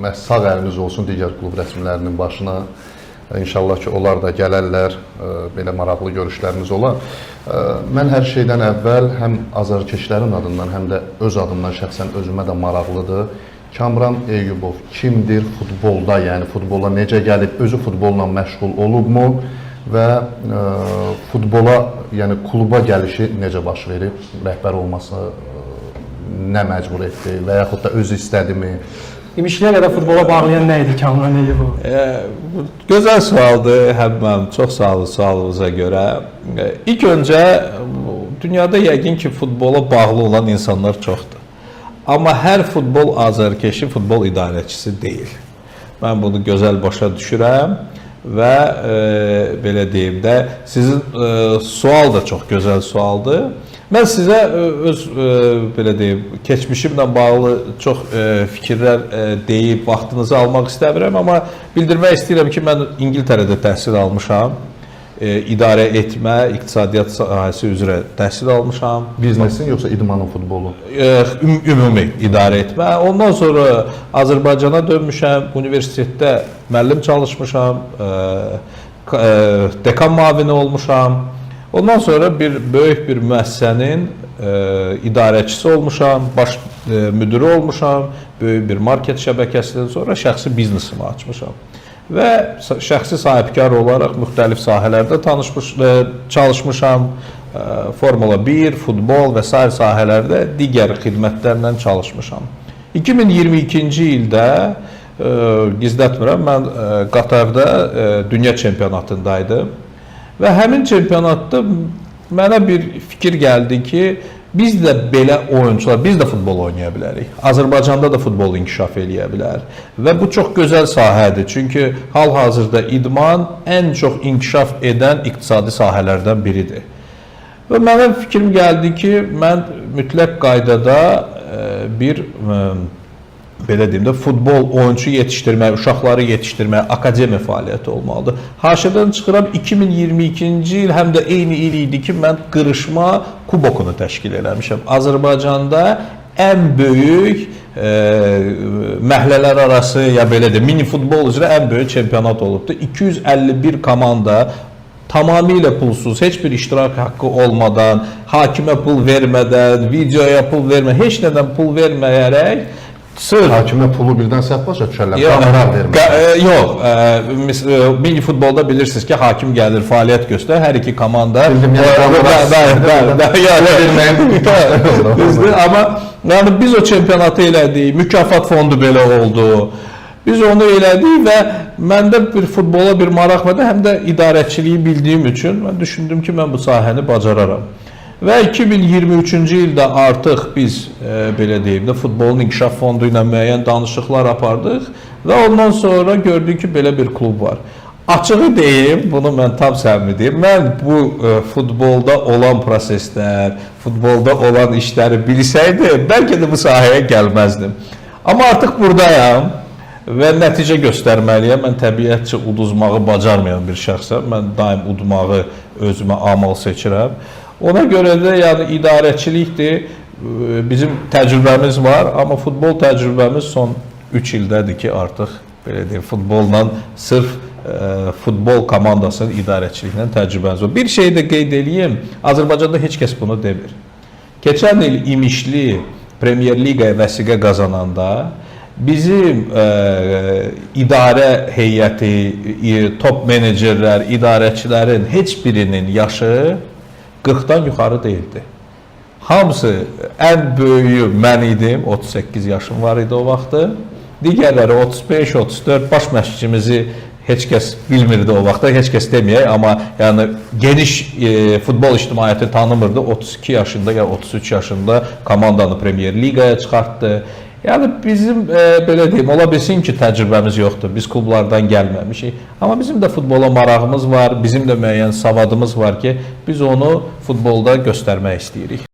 Məhz sağ əliniz olsun digər klub rəsmilərinin başına. İnşallah ki, onlar da gələrlər, belə maraqlı görüşlərimiz olar. Mən hər şeydən əvvəl həm azarkeşlərin adından, həm də öz adımdan şəxsən özümə də maraqlıdır. Kamran Eyyubov kimdir futbolda, yəni futbola necə gəlib, özü futbolla məşğul olubmu və futbola, yəni kluba gəlişi necə baş verib, rəhbər olması nə məcbur etdi və yaxud da özü istədimi? İmişliyə qədər futbola bağlayan nə idi Kamran Eyyubov? Gözəl sualdır, həm mənim çox sağ olun sualınıza görə. İlk öncə dünyada yəqin ki, futbola bağlı olan insanlar çoxdur. Amma hər futbol azarkeşi futbol idarəçisi deyil. Mən bunu gözəl başa düşürəm və belə deyim də, sizin sual da çox gözəl sualdır. Mən sizə öz belə deyim, keçmişimlə bağlı çox fikirlər deyib vaxtınızı almaq istəmirəm, amma bildirmək istəyirəm ki, mən İngiltərədə təhsil almışam. İdarə etmə, iqtisadiyyat sahəsi üzrə təhsil almışam. Biznesin yoxsa idmanın futbolu? Ümumi idarə etmə. Ondan sonra Azərbaycana dönmüşəm, universitetdə müəllim çalışmışam, dekan müavini olmuşam. Ondan sonra bir böyük bir müəssisənin idarəçisi olmuşam, baş müdiri olmuşam, böyük bir market şəbəkəsindən sonra şəxsi biznesimi açmışam. Və şəxsi sahibkar olaraq müxtəlif sahələrdə çalışmışam. Formula 1, futbol və sair sahələrdə digər xidmətlərlə çalışmışam. 2022-ci ildə gizlətmirəm, mən Qatarda dünya çempionatındaydım. Və həmin çempionatda mənə bir fikir gəldi ki, biz də belə oyunçular, biz də futbol oynaya bilərik. Azərbaycanda da futbol inkişaf eləyə bilər. Və bu çox gözəl sahədir. Çünki hal-hazırda idman ən çox inkişaf edən iqtisadi sahələrdən biridir. Və mənə fikrim gəldi ki, mən mütləq qaydada bir belə deyim də, futbol oyunçu yetişdirmək, uşaqları yetişdirmək, akademiya fəaliyyəti olmalıdır. Haşiyadan çıxıram, 2022-ci il həm də eyni il idi ki, mən qırışma kubokunu təşkil eləmişəm. Azərbaycanda ən böyük məhəllələr arası, ya belə deyim, mini futbol üzrə ən böyük çempionat olubdur. 251 komanda tamamilə pulsuz, heç bir iştirak haqqı olmadan, hakimə pul vermədən, videoya pul vermədən, heç nədən pul verməyərək sırf Hakimə pulu birdən səhv başa düşərlər, Yox, qonorar vermək. Yox, mini futbolda bilirsiniz ki, hakim gəlir, fəaliyyət göstərir, hər iki komanda. Bildim, yəni qonorar Bəli, bəli, verməyin düzdür, amma yəni biz o çempionatı elədik, mükafat fondu belə oldu. Biz onu elədik və məndə bir futbola bir maraq vardı, həm də idarəçiliyi bildiyim üçün mən düşündüm ki, mən bu sahəni bacararam. Və 2023-cü ildə artıq biz belə deyim də, futbolun inkişaf fondu ilə müəyyən danışıqlar apardıq və ondan sonra gördük ki, belə bir klub var. Açığı deyim, bunu mən tam səmimi deyim. Mən bu futbolda olan proseslər, futbolda olan işləri bilsəydim, bəlkə də bu sahəyə gəlməzdim. Amma artıq buradayam və nəticə göstərməliyəm. Mən təbiətcə uduzmağı bacarmayan bir şəxsəm. Mən daim udmağı özümə amal seçirəm. Ona görə də yəni idarəçilikdir. Bizim təcrübəmiz var, amma futbol təcrübəmiz son 3 ildədir ki, artıq belə deyim, futbolla sırf futbol komandasının idarəçiliklə təcrübəmiz var. Bir şey də qeyd eləyim, Azərbaycanda heç kəs bunu demir. Keçən il İmişli Premyer Liqaya vəsiqə qazananda bizim idarə heyəti, top menecerlər, idarəçilərin heç birinin yaşı 40-dan yuxarı deyildi. Hamısı, ən böyüyü mən idim, 38 yaşım var idi o vaxtı. Digərləri 35, 34, baş məşqçimizi heç kəs bilmirdi o vaxtda, heç kəs deməyək, amma yəni geniş futbol ictimaiyyəti tanımırdı. 32 yaşında ya 33 yaşında komandanı Premyer Liqaya çıxartdı. Yəni bizim belə deyim, ola bilsin ki, təcrübəmiz yoxdur. Biz klublardan gəlməmişik. Amma bizim də futbola marağımız var, bizim də müəyyən savadımız var ki, biz onu futbolda göstərmək istəyirik.